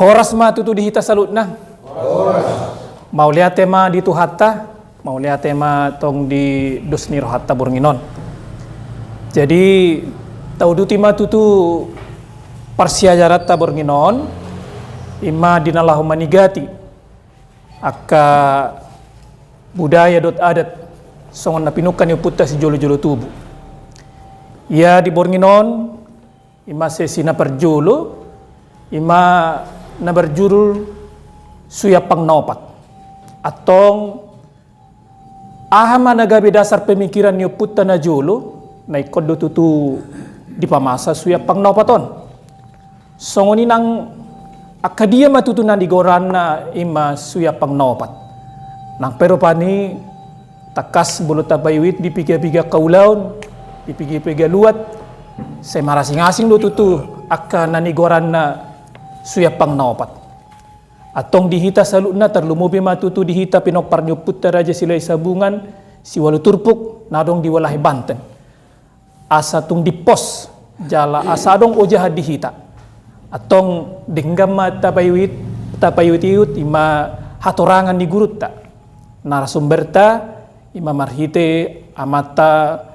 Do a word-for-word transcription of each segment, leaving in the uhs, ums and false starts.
Horas ma tutu di hita saluhutna. Horas. Mauliate ma di Tuhanta, mauliate ma tong di dos ni rohanta borngin on. Jadi, tauduti ma tutu parsiajaranta borngin on, i ma di na laho manigati angka budaya dohot adat, songon na pinungka ni ompunta sijolo-jolo tubu. Ia di borngin on, i ma sesi na parjolo, i ma na marjudul Sui Ampang Na Opat. Antong, aha ma na gabe dasar pemikiran ni ompunta na jolo, na ingkon do tutu dipamasa Sui Ampang Na Opat on. Songon i nang angka dia ma tutu na nigoranna i ma Sui Ampang Na Opat. Nang pe rupani tangkas molo tapaihuthon di piga-piga angka ulaon, di piga-piga luat, sai marasing-asing do tutu angka na nigoranna Sui Ampang Na Opat. Antong di hita saluhutna, tarlumobi ma tutu di hita pinompar ni ompunta Raja Silahisabungan, siualu turpuk, na adong di Walahi Banten. Asa tung dipos, jala asa adong ojahan di hita. Antong denggan ma tapaihuthon, tapaihuthon i ma hatorangan ni gurunta. Narasumberta, i ma marhite amanta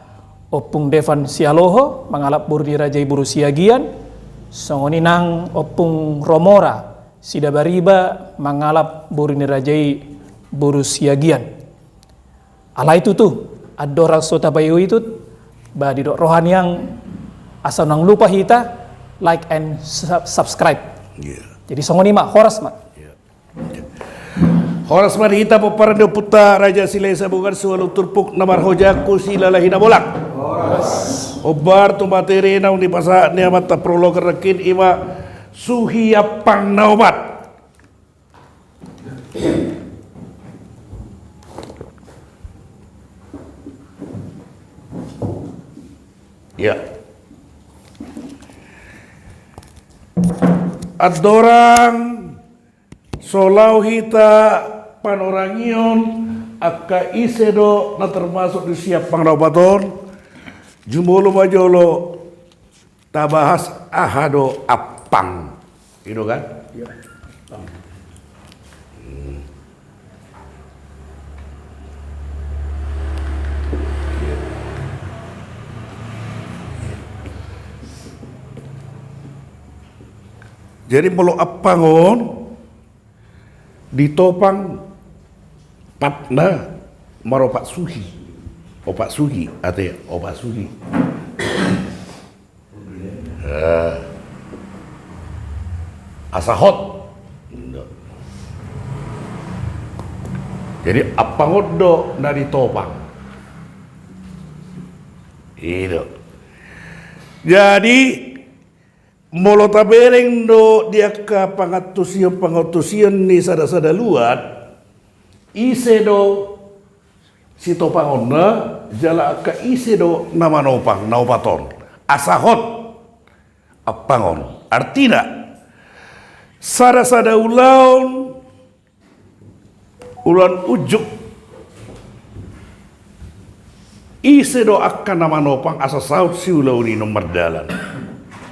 Ompung Devan Sialoho, mangalap boru ni raja i boru Siagian, songon i nang Ompung Romora Sidabariba, mangalap boru ni raja i boru Siagian. Alai tutu, andorang so tapaihuthon, ba didok roha nian, asa unang lupa hita like and sub-, subscribe. Iya. Jadi songon i ma, horas ma. Iya. Horas ma di hita pomparan ni ompunta Raja Silahisabungan siualu turpuk na marhojangku Silalahi Nabolak. Horas. Hombar tu materi naung dipasahat ni amanta prologer nangkin, i ma Sui Ampang Na Opat. Ya. Andorang so laho hita panorangion angka ise do na termasuk di Sui Ampang Na Opat on, jumolo ma jolo tabahas aha do ampang. I do kan? Iya, ampang. Hmm. Jadi molo ampang on, ditopang patna maropat suhi. Opat suhi, ate, opat suhi. Eh, asa hot. Jadi ampang on do na ditopang. I do. Jadi molo tabereng do di angka pangantusion-pangantusion ni sada-sada luat, ise do sitopangonna, jala angka ise do na manopang, na opat on. Asa hot ampang on. Artina, sada-sada ulaon, ulaon unjuk, ise do angka na manopang asa saut siulaon i nuaeng mardalan.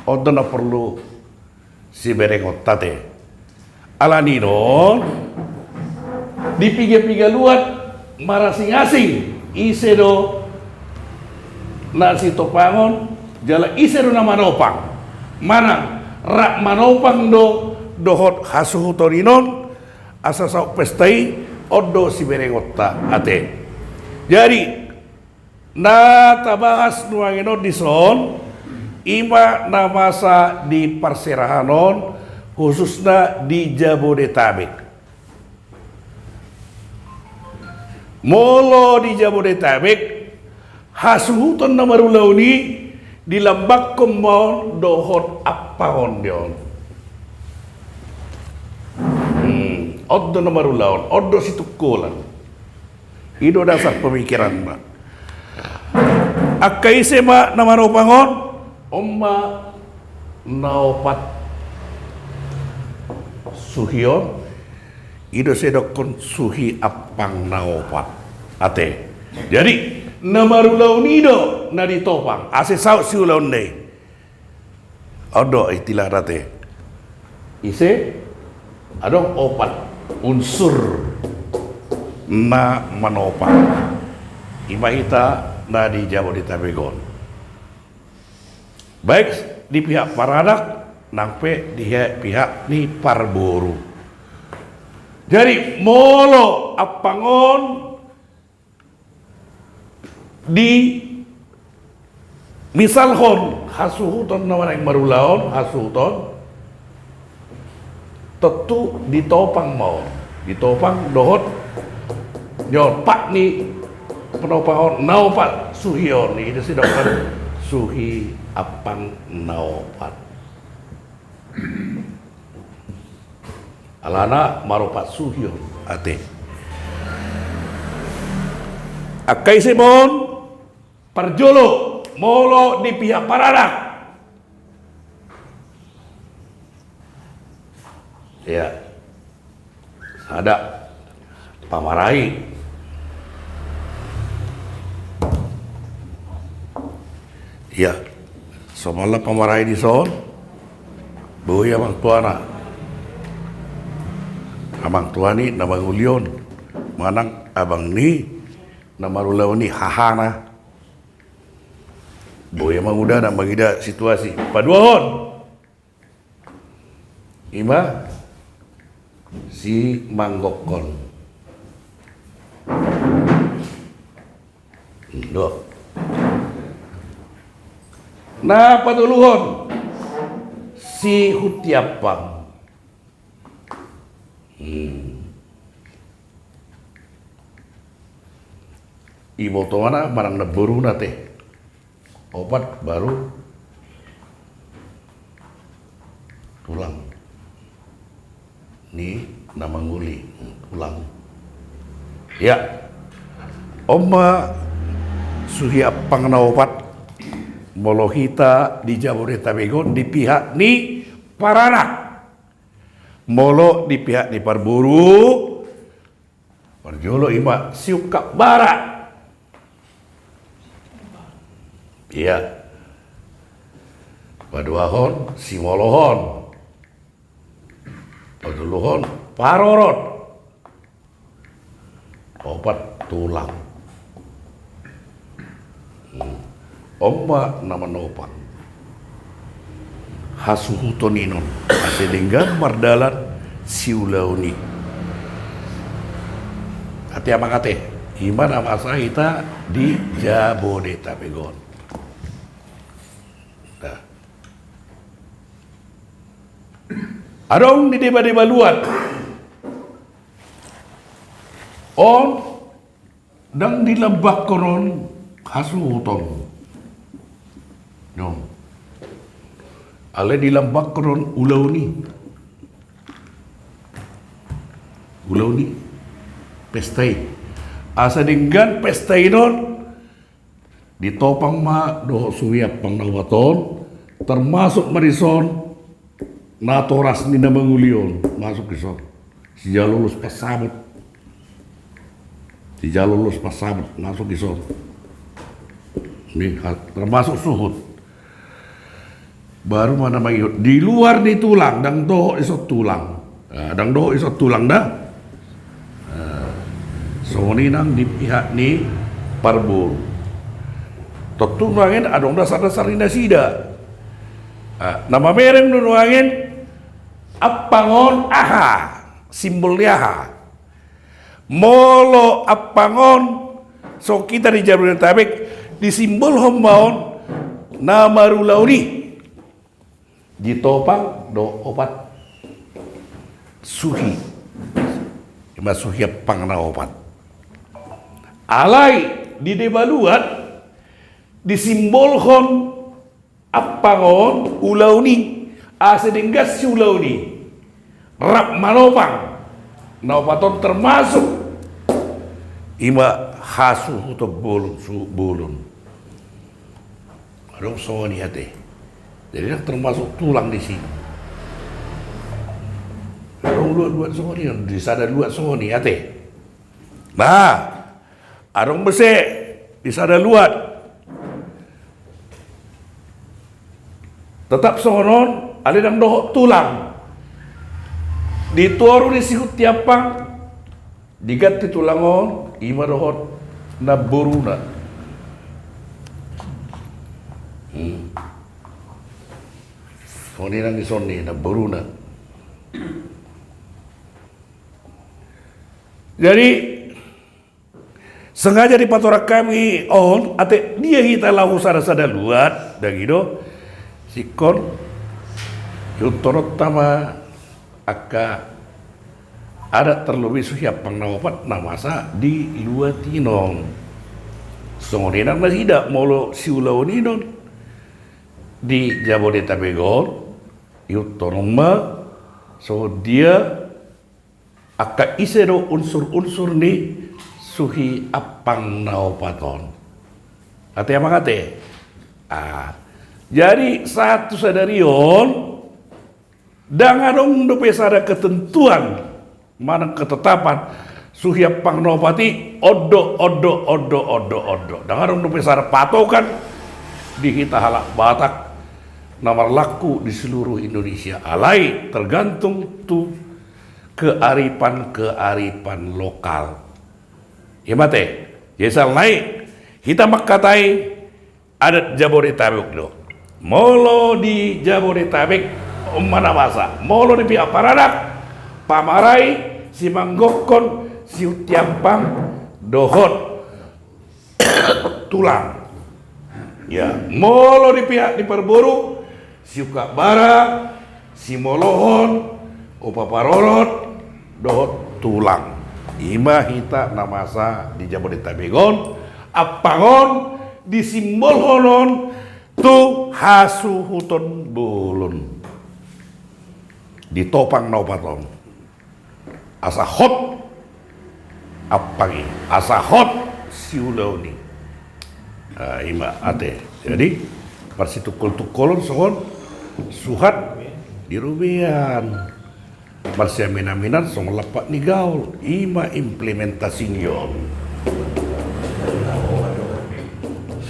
On do na porlu siberengonta, ate. Alani i do, di piga-piga luat marasing-asing, ise do na sitopangon, jala ise do na manopang. Manang rap manopang do dohot hasuhuton i non, asa saut pesta i, on do siberengonta, ate. Jadi, na tabahas nuaeng on dison, i ma na masa di parserahan on, khususna di Jabodetabek. Molo di Jabodetabek, hasuhuton na marulaon i dilambangkon ma on dohot ampang on di on. Hmm, on do na marulaon, on do situngkolan. I do dasar pemikiranna. Angka ise ma na manopang on, on ma na opat suhi on, i do sai didokkon suhi ampang na opat. Ate. Jadi, na marulaon i do na ditopang, asa saut siulaonna i. On do istilahna, ate. Ise? Adong opat unsur na manopang. I ma hita na di Jabodetabek on. Baik di pihak paranak, nang pe di he-, pihak ni parboru. Jadi, molo ampang on di misalhon hasuhuton na naeng marulaon, hasuhuton, tontu ditopang ma on. Ditopang dohot, dohot pat ni panopang on, na opat suhi on, i do sidok kan suhi ampang na opat. Alana maropat suhi on, ate. Angka ise ma on, parjolo, molo di pihak paranak. Ia. Sada. Pamarai. Ia. Somalna pamarai dison. Boi amang tuana. Amang tua ni na mangoli on. Manang abang ni na marulaon i, hahana. Boi amang udana mangida situasi. Paduahon. I ma simanggongkon. Do. Na patoluhon, sihut i ampang. Hmm. Iboto na manang namboruna, ate. Opat baru tulang ni na mangoli, tulang. Ia. On ma suhi ampang na opat. Molo hita di Jabodetabek on di pihak ni paranak. Molo di pihak ni parboru, parjolo i ma siungkap bara. Ia. Paduahon, simolohon. Patoluhon, parorot. Opat, tulang. Hmm. On ma na manopang. Hasuhuton i non. Asa denggan mardalan siulaon i. Ate amang ate. I ma na masa hita di Jabodetabek on. Nah. Adong di deba-deba luat. On. Ndang dilambangkon on hasuhuton. Dong. Alai dilambangkon on ulaon i. Ulaon i. Pesta i. Asa denggan pesta i non. Ditopang ma dohot suhi ampang na opat on. Termasuk ma dison. Natoras ni na mangoli on, masuk dison. Sijalo ulos pansamot. Sijalo ulos pansamot, masuk dison. Ni, ha-, termasuk suhut. Baru ma na mangihut. Di luar ni tulang, ndang dohot dison tulang. Ah, ndang dohot dison tulang da. Ah, songon i nang di pihak ni parboru. Tontu nuaeng adong dasar-dasar ni nasida. Ah, na mamereng do nuaeng ampang on aha, simbol ni aha. Molo ampang on, songon hita di Jabodetabek, disimbolhon ma on na marulaon i. Ditopang do opat suhi. I ma suhi ampang na opat. Alai di deba luat disimbolhon ampang on ulaon i, asa denggan siulaon i. Rap manopang. Na opat on termasuk. I ma hasuhuton bolon, suhut bolon. Adong songon i ate. Jadi ndang termasuk tulang disi. Adong luat-luat songon i, di sada luat songon i ate. Nah, adong muse di sada luat. Tetap songon on, alai ndang dohot tulang. Di toru ni si Hutiampang diganti tulang on, ima dohot namboruna. Hmm. Songon i nang dison ni namboruna. Jadi, sengaja dipatorang hami on, ate dia hita laho sada-sada luat, dang i do. Singkon, ihuthononta ma angka adat, terlebih Suhi Ampang na opat na masa di luat i non. Songon i nang nasida molo siulaon i non di Jabodetabek on, ihuthon ma songon dia, angka ise do unsur-unsur ni Suhi Ampang na opat on. Ate amang ate. Ah, jadi sahat tu sadari on, dang adong dope sada ketentuan manang ketetapan Suhi Ampang na opat i on do, on do, on do, on do, on do. Dang adong dope sada patokan di hita halak Batak na marlaku di seluruh Indonesia. Alai tergantung tu kearifan-kearifan lokal. Ima ate, jadi sala nai hita mangkatai adat Jabodetabek do. Molo di Jabodetabek on ma na masa, molo di pihak paranak, pamarai, simanggokhon, si Hutiampang dohot tulang. Ya, molo di pihak ni parboru, siungkap bara, simolohon, opa parorot, dohot tulang. Ima hita na masa di Jabodetabek on, ampang on disimbolhon on tu hasuhuton bolon. Di topang na opat on. Asa hot ampang i, asa hot siulaon i. Ah, ima ate. Jadi marsitungkol-tungkolon songon suhat di robean, marsiamin-aminan songon lampak ni gaol. Ima implementasi ni on.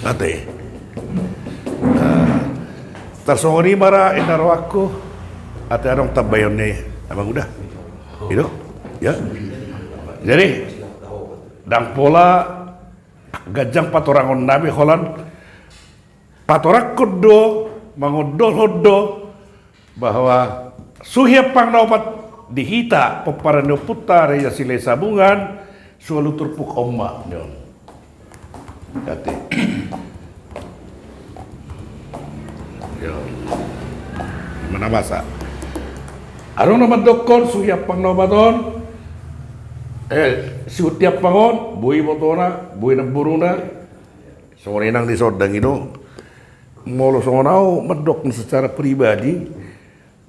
Ate. Ah, tarsongon i ma ra inna rohangku. Ate adong tambahon ni amanguda? I do? Ya. Jadi, ndang pola ganjang patorangon nami holan patorangkon do, mangondolhon do bahwa Suhi Ampang na opat di hita pomparan ni ompunta Raja Silahisabungan, solu turpuk on ma nion. Jadi, yo, ima na masa. Adong na mandokkon Suhi Ampang na opat on, eh, si Hutiampang on boi ibotona, boi namboruna. Songon i nang dison, dang i do. Molo songon au mandok secara pribadi,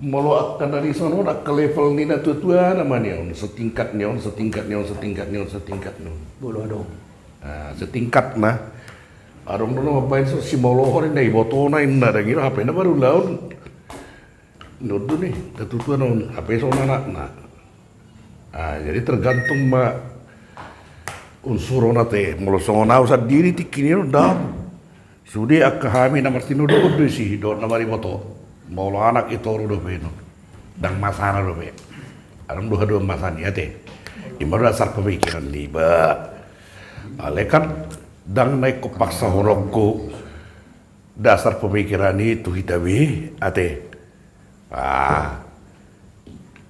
molo angka na dison on angka level ni natuatuana ma nion, setingkat nion, setingkat nion, setingkat nion, setingkat nion. Molo adong. Ah, setingkat na. Adong do na mambaen songon simolohon inna, ibotona inna, dang i do, hape na marulaon. Nuntu ni natuatuana on, hape songon anakna. Ah, jadi tergantung ma unsur on ate. Molo songon au sandiri tingki ni on, dang. Sude angka hami na martinodohon do disi dohot na mariboto. Molo anak i toru dope nion, dang masana dope. Adong do haduan masa ni ate. Ima do dasar pemikiran niba. Alai kan dang na ingkon paksahononku dasar pemikiran i tu hita be ate. Ah.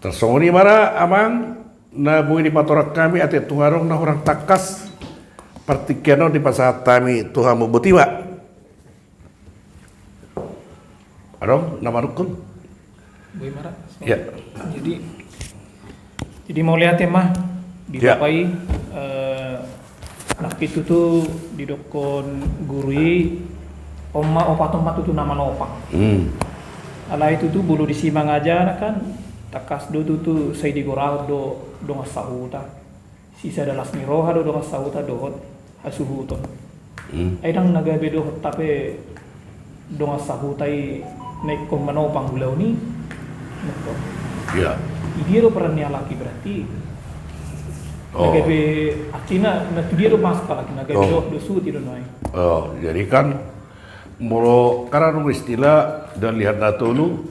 Tarsongon i ma ra amang na boi dipatorang hami, ate tung adong na hurang tangkas partingkian on dipasahat hami tu hamu, boti ma. Adong na manungkun? Boi ma ra. Ya. Jadi, jadi mauliate ma di, ya, Bapak i, eh, nangkin tutu didokkon guru i, on ma opat on ma tutu na manopang. Hmm. Alai tutu molo disi mangajar kan, tangkas do tutu sai digorahon do dongan sahuta. Sisada las ni roha do dongan sahuta dohot hasuhuton. Hmm. Ai dang na gabe dohot hape dongan sahuta i na ingkon manopang ulaon i. Nangkin. Iya. Di dia do peran ni halak i berarti? Oh. Na gabe artina na tu dia do masuk halak i, na gabe, oh, dohot do suhut i do nuaeng. Oh, jadi kan molo kan adong istilah dang lihat na tolu,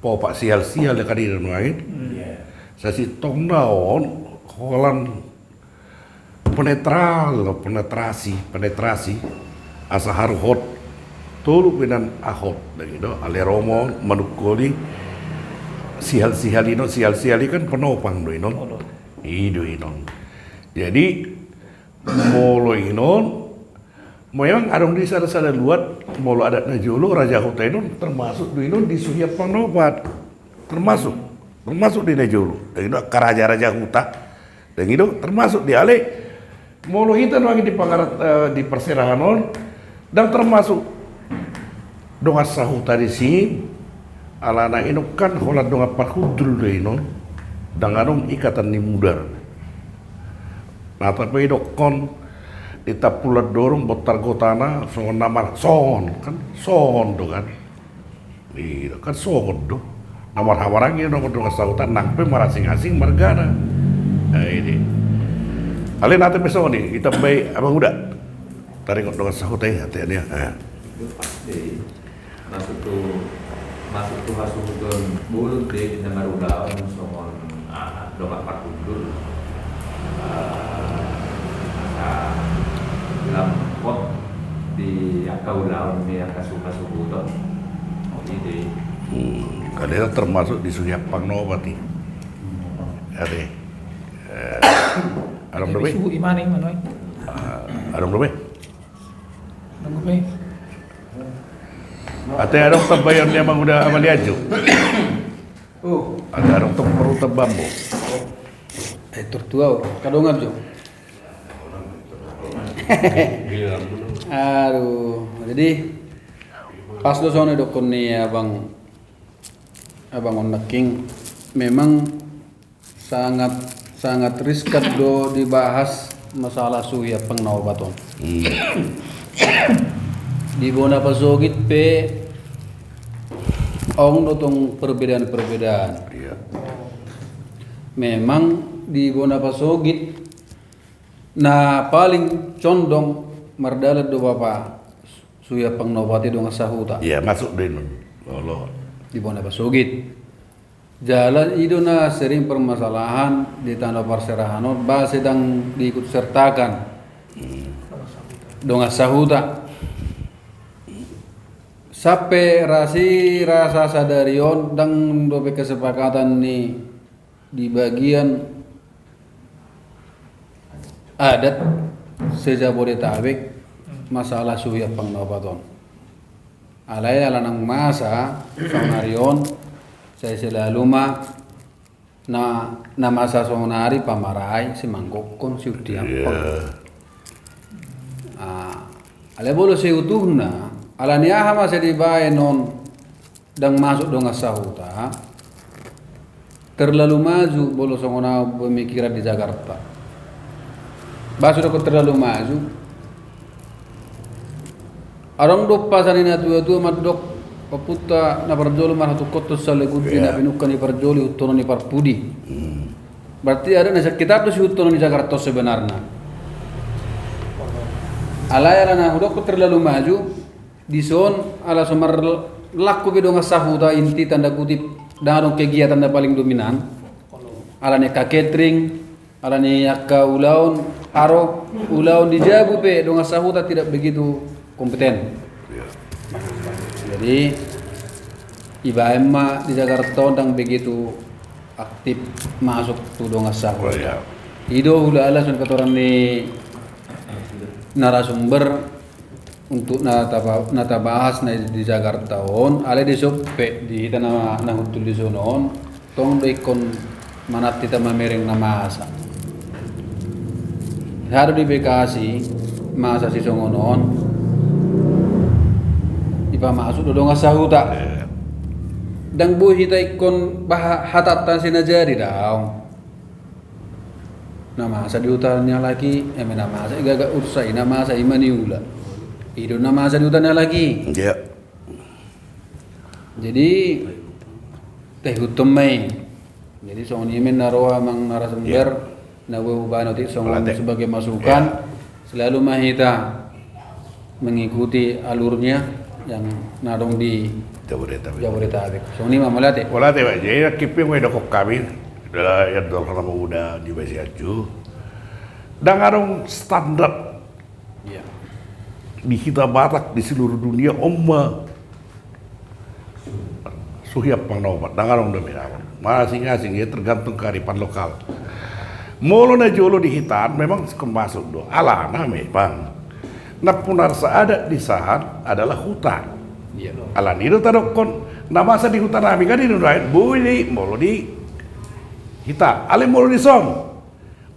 paopat sihal-sihal, ya kan, i do nuaeng. Hmm. Iya. Sasintongna on holan penetral, penetrasi, penetrasi, asa haru hot. Tolu pe nian ahot, dang i do, ale ro ma on manungkoli sihal-sihal i on, sihal-sihal i kan penopang do i on. I do i on. Jadi molo i on, memang adong di sada-sada luat, molo adat na jolo, raja huta i on termasuk do i on di suhi ampang na opat. Termasuk, termasuk di na jolo. Dang i do, angka raja-raja huta. Dang i do, termasuk di, ale molo hita nuaeng di pangarat, eh, di parserahan on, dang termasuk dongan sahuta disi, alana i on kan holan dongan parhundul do i on, dang adong ikatan ni mudar. Na, tapi dokkon di Tampulandorung, Bontar Gotana, songon na mar-, songon, kan songon do kan. I do kan songon do. Na marhahamaranggi do dongan sahuta, nang pe marasing-asing margana. Nah, i do. Ale na ate pe songon i, ditambai Amang Uda. Taringot dongan sahuta i, ate, ate, ah. Itu pasti. Masuk tu, masuk tu hasuhuton bolon pe na marulaon songon, ah, dongan parhundul. Ah, asa lam hot di angka ulaon ni angka suhasuhuton. Oh, i do. Hmm, alai termasuk di suhi ampang na opat i. Hmm. Ate. Eh, adong dope? Suhu i ma i, Manoi. Ah, adong dope? Adong dope? Ate, adong tambaion ni Amang Uda Amalianju? Oh. Ate, adong tong perlu tambaon? Eh, tertua, oh. Kadongan jo. Aduh, jadi pas do songon i dokkon ni abang, abang on nangkin, memang sangat, sangat riskan do dibahas masalah suhi ampang na opat on. Hmm. Di bona pasogit pe adong do tong perbedaan-perbedaan. Iya. Memang di bona pasogit na paling condong mardalan do bapa suhi ampang na opat i dongan sahuta. Iya, masuk do i on. Olo. Di bona pasogit. Jala i do na sering permasalahan di tano parserahan on, ba sedang diikut sertakan. Hmm. Dongan sahuta. Sampe ra si, ra sadari on, dang dope kesepakatan ni di bagian adat se-Jabodetabek masalah suhi ampang na opat on. Alai ala nang masa saonari on, sai selalu ma na, na masa saonari pamarai, simanggokhon, siuti ampang. Iya. Ah, alai molo siutuhna, ala ni aha ma sai dibaen on dang masuk dongan sahuta, terlalu maju molo songon au pemikiran di Jakarta. Ba so dokkon terlalu maju. Adong do umpasa ni na tua-tua mandok, ompunta na parjolo marhatungkothon salegundi, iya, na pinungka ni parjolo ihuthon ni parpudi. Hmm. Berarti adat na sian kitab do sihuthon ni Jakarta on sebenarna. Alai ala na hudokkon terlalu maju, dison ala so marlakku be dongan sahuta, inti tanda kutip, dang adong kegiatan na paling dominan. Ala ni angka catering, ala ni angka ulaon, aro ulaon di jabu pe dongan sahuta tidak begitu kompeten. Iya. Jadi ibaen ma di Jakarta on dang begitu aktif masuk tu dongan sahuta. Oh, iya. I do hulala songon hatoran ni narasumber, untuk na taba-, na tabahas na di Jakarta on, alai dison pe di hita na, na hundul dison on, tong do ingkon manat hita mamereng na masa. Hado di Bekasi, masa sisongon on, dipamasuk do dongan sahuta. Dang boi hita ingkon bah-, hatanta si na jadi daong. Na masa di huta ni halak i, eme na masa i gaga ursa i, na masa i ma niula. I do na masa di huta ni halak i. Iya. Jadi taihuthon ma i. Jadi songon i ma na ro amang narasumber, iya, na boi hubaen otik songon, mauliate, sebagai masukan. Iya. Selalu ma hita mengikuti alurnya yang na adong di Jabodetabek. Jabodetabek. Songon i ma, mauliate. Mauliate, Pak. Jadi, nangkin pe ma didokkon hami, Ia, dohot na mangula di basi anju. Ndang adong standar. Iya. Di hita Batak, di seluruh dunia, on ma suhi ampang na opat, ndang adong dope. Masing-asing, ya, tergantung kearifan lokal. Molo na jolo di hita an memang masuk do. Alana memang Nampunarsa adat di sahat adalah huta. Iya. Alani do tadokkon, na masa di huta nami kan i do, boi di, molo di hita, alai molo di son,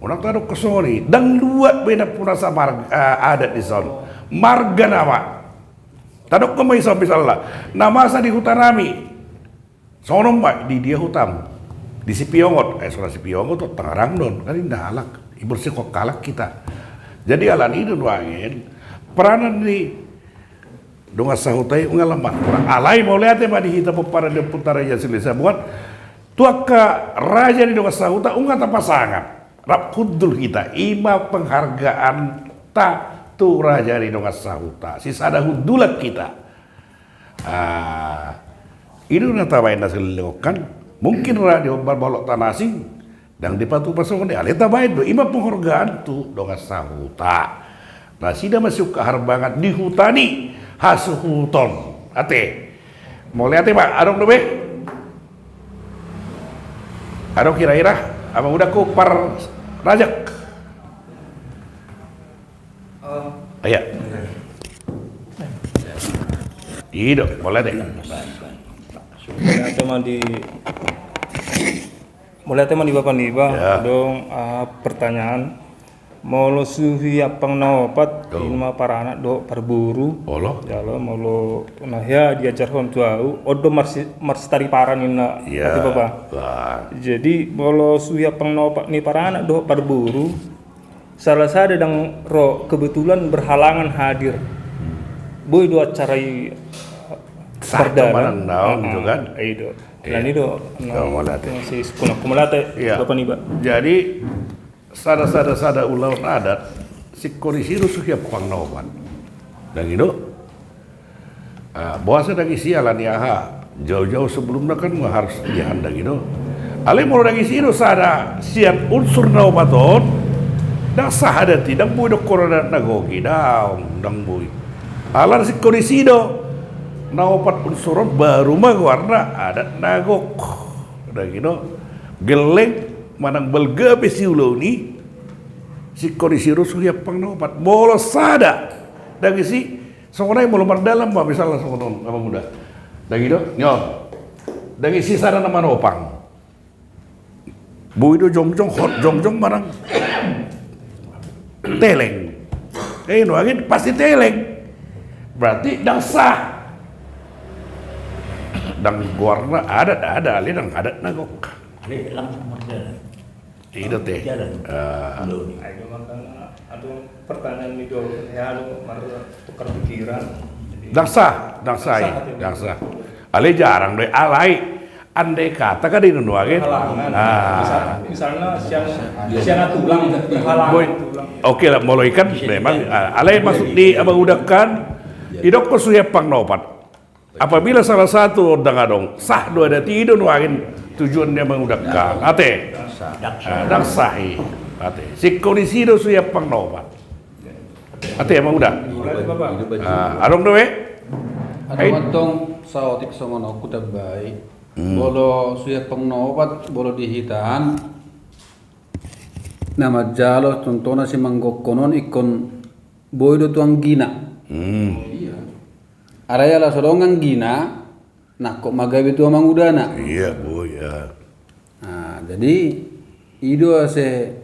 unang tadokkon songon i, ndang luat be nampunarsa marga, eh, adat di son. Marga nama. Tadokkon ma i son misalna, na masa di huta nami. Songon on ma, di dia hutam? Di Sipiongot. Eh, songon Sipiongot, Tangerang do on. Kan inda halak. Iborsihon halak hita. Jadi, alani i do nuaeng peranan ni dongan sahuta i unang lam markurang. Alai mauliate ma di hita pomparan di ompunta Raja Sinulinga Sibuan. Tu angka raja ni dongan sahuta unang tapasangat. Rap hundul hita. I ma penghargaanta tu raja ni dongan sahuta. Sisada hundulan hita. Ah, i do na tabaen na saleleng on kan. Mungkin ra di hombar balok tanah asing, ndang dipatupa songon i, alai tabaen do, i ma penghargaan tu dongan sahuta. Nasida ma siungkap harbangan di huta ni hasuhuton. Ate. Mauliate ma, adong dope? Adong hira-hira, amang uda, huparajak. Iya. I do, mauliate. Mauliate ma di, mauliate ma di Bapa Niba. Ya. Adong, ah, pertanyaan. Molo suhi ampang na opat, i ma paranak dohot parboru. Olo. Jala molo na hea diajarhon tu ahu, on do marsi-, marsitariparan ninna. Iya. Bapa. Jadi molo suhi ampang na opat ni paranak dohot parboru, salah sada ndang ro, kebetulan berhalangan hadir. Boi do acara i sah mardalan. Manang naon, ah, gitu kan? I do. Iya. Alani do, na, mauliate. Masih sepunak mauliate, iya. Bapa Niba. Jadi, sada, sada, sada ulaon adat, singkop disi do suhi ampang na opat. Ndang i do. Ah, boasa ndang disi, alani aha? Jauh-jauh sebelumna kan ma harus dihandang i do. Alai molo ndang disi do sada sian unsur na opat on, ndang sah adat i, ndang boi dohonon adat na gok i, daong, ndang boi. Alana singkop disi do na opat unsur on baru ma goarna adat na gok. Ndang i do. Gelleng manang balga pe siulaon i, singkop disi do suhi ampang na opat. Molo sada, ndang disi, songon i molo mardalan ma, misalna songon on, amang uda. Ndang i do, nyo. Ndang disi sada na manopang. Boi do jongjong, hot jongjong manang teleng. Eh, nuaeng pasti teleng. Berarti ndang sah. Ndang goarna adat, adat, alai ndang adat na gok. Alai langsung mardalan. I do ate. Jalan. Ah. Belum. Ayo, makanya, aduh, pertanyaan ni do, ya, aduh, mar-, tukar pikiran. Jadi, ndang sah, ndang sah, ndang sah, ate. Ndang sah. Alai jarang do, alai andai kata kan i do nuaeng. Halangan. Ah. Misal-, misalna sian, sian tulang, halangan. Boi, tulang. Oke lah, molo i kan memang, ah, alai maksud ni amang uda kan, didokkon suhi ampang na opat. Apabila salah satu ndang adong, sah do adat i, i do nuaeng tujuan ni amang uda kan. Ate. Ndang sah. Ah, ndang sah i. Ate. Singkop disi do suhi ampang na opat. Ate, amang uda. Ah, adong dope? Adong, ai, antong saotik songon on hutambai. Hmm. Molo suhi ampang na opat, molo di hita an, na manjalo contohna simanggokhon on ingkon boi do tu anggina. Hmm. Iya. Alai ala so adong anggina, nangkok ma gabe tu amang udana. Iya, boi, ya. Nah, jadi i do ase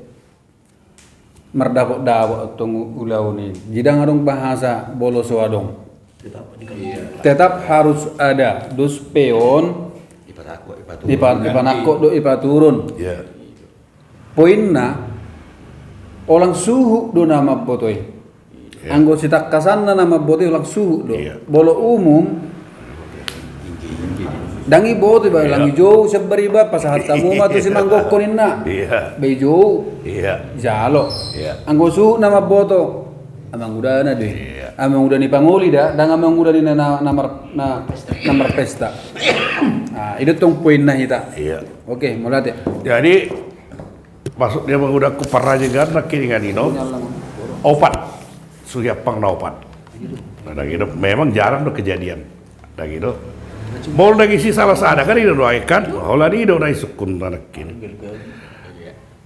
mardapot-dapot antong ulaon i. Jadi ndang adong bahasa molo so adong. Tetap di, iya. Tetap harus ada. Dos pe on. Dipanangkok, dipaturun. Dipa-, dipanangkok dohot dipaturun. Iya. Poinna, holan suhut do na mamboto i. Iya. Anggo sitangkasanna na mamboto i holan suhut do. Iya. Molo umum, ndang iboto iba, iya, holan i jou sian bariba, pasahat hamu ma tu simanggokhon ninna. Iya. Ba i jou. Iya. Jalo. Iya. Anggo suhut na mamboto, amang udana do i. Iya. Amang uda ni pangoli da, ndang amang uda ni na, na, na mar-, na, na marpesta. Nah, i do tong poinna hita. Iya. Oke, mauliate. Jadi, maksudna mangudahon parrajaean na kini kan i do. Opat. Suhi ampang na opat. Nah, gitu. Memang jarang do kejadian. Nah, gitu. Molo dang isi salah sada kan i do doang kan. Holan i do na isungkun na kini.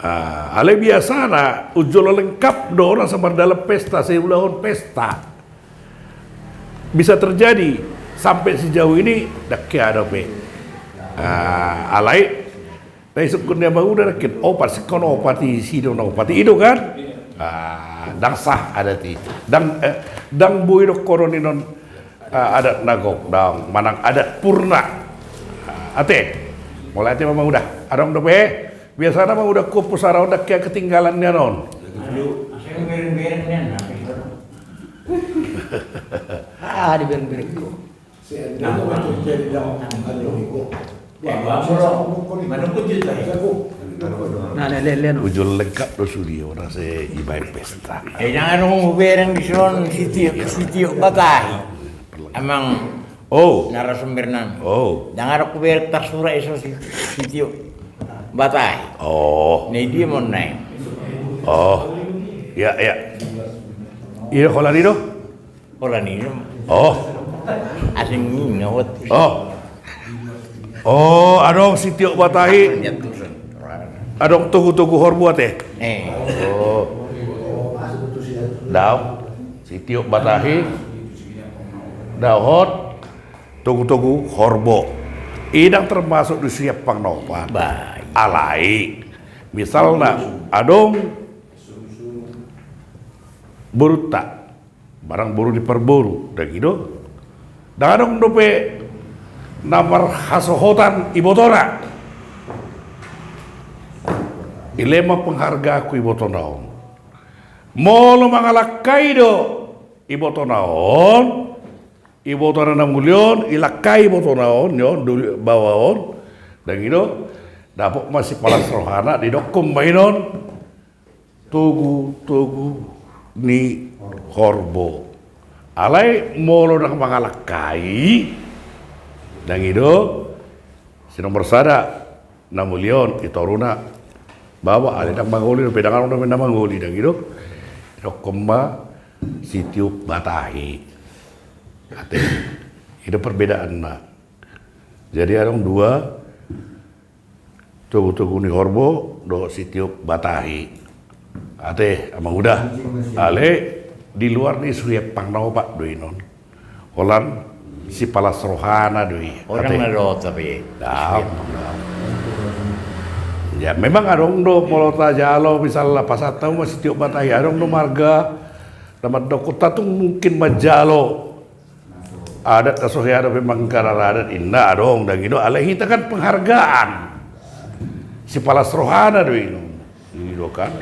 Ah, alai biasana ujolo lengkap do na sabar dalam pesta, sai ulahon pesta. Bisa terjadi sampai sejauh ini, dang hea dope. Ah, alai na isungkun ni amang uda nangkin, opat, singkon opat i, isi do na opat i do kan? Ah, dang sah adat i. Dang, eh, dang boi do horon i non, ah, adat na gok, dang, manang adat purna. Ah, ate. Mauliate ma amang uda. Adong dope. Biasana amang uda, hupu sara on dang hea ketinggalan nian on. Ah, dibereng-bereng. Nah, le, le, le, no. Ujolo lengkap do sude, orang sai ibaen pesta. Eh, jangan dong bereng di son, sitio, sitio batai. Amang. Oh. Narasumber nami. Oh. Jangan aku bereng tarsurat iso si, sitio batai. Oh. Nah, dia mau naik. Oh. Ya, ya. Iya, holan i do. Holan i do. Oh. Asing ni ngawat. Oh. Oh, adong sitio batahi. Adong togu-togu horbo ate. Eh. Oh. Dao. Sitio batahi. Dohot. Togu-togu horbo. I dang termasuk di suhi ampang na opat. Baik. Alai. Misalna, adong borunta. Barang boru ni parboru. Dang i do. Dang adong dope na marhasohotan ibotona. I le ma penghargaanku ibotona on. Molo mangalangkai do ibotona on. Ibotona na muli on, ilangkai ibotona on, ni on, doli baoa on. Dang i do, dapot ma sipalas rohana, didokkon ma i non. Togu-togu ni horbo. Alai molo dang mangalangkai, dang i do, si nomor sada, na muli on, i toruna, baoa, alai dang mangoli, dope dang adong dope na mangoli, dang i do. Dokkon ma, sitiop batahi. Ate, i do perbedaanna. Jadi adong dua, togu-togu ni horbo, dohot sitiop batahi. Ate, amang uda. Alai, di luar ni suhi ampang na opat do i non. Holan sipalas rohana do i. Ate. Orang na dohot tapi. Dam. Ya, memang adong do, molo tajalo, misalna pasahat hamu ma sitiop batahi, adong do marga, na mandok, tatung mungkin manjalo. Adat na so hea dope manggarar adat, inna adong, dang i do, alai hita kan penghargaan. Sipalas rohana do i non. I do kan?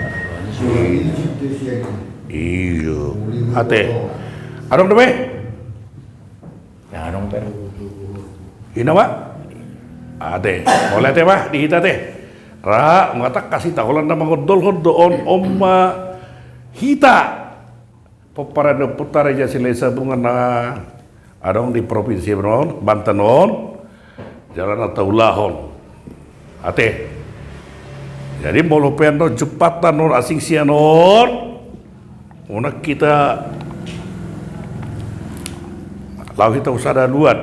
Iyo. Ate. Adong dope? Dang adong pe. Inna ma? Ate. Mauliate ma, di hita ate. Ra, nunga tangkas hita, holan na mangondolhon do on, on ma hita. Pomparan ni Ompunta Raja Silahisabungan na adong di provinsi on, Banten on, jala na taulahon. Ate. Jadi molo pe annon jumpang annon asing sian on, unang hita laho hita tu sada luat.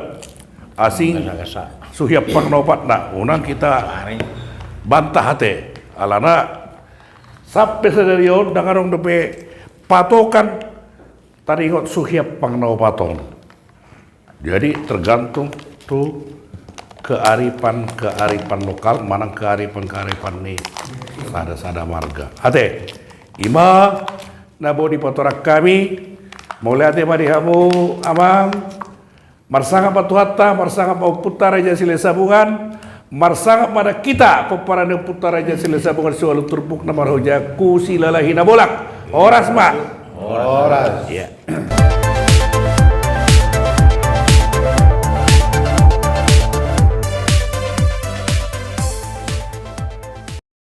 Asing suhi ampang na opat na, unang hita bantah ate. Alana sampe sadari on dang adong dope patokan taringot suhi ampang na opat on. Jadi tergantung tu kearifan-kearifan lokal, manang kearifan-kearifan ni sada-sada marga. Ate, ima na boi dipatorang hami, mauliate ma di hamu amang, marsangap ma Tuhanta, marsangap ma Ompunta Raja Silahisabungan, marsangap ma nang hita pomparan ni Ompunta Raja Silahisabungan siualu turpuk na marhojahon Silalahi Nabolak. Horas ma. Horas. Iya.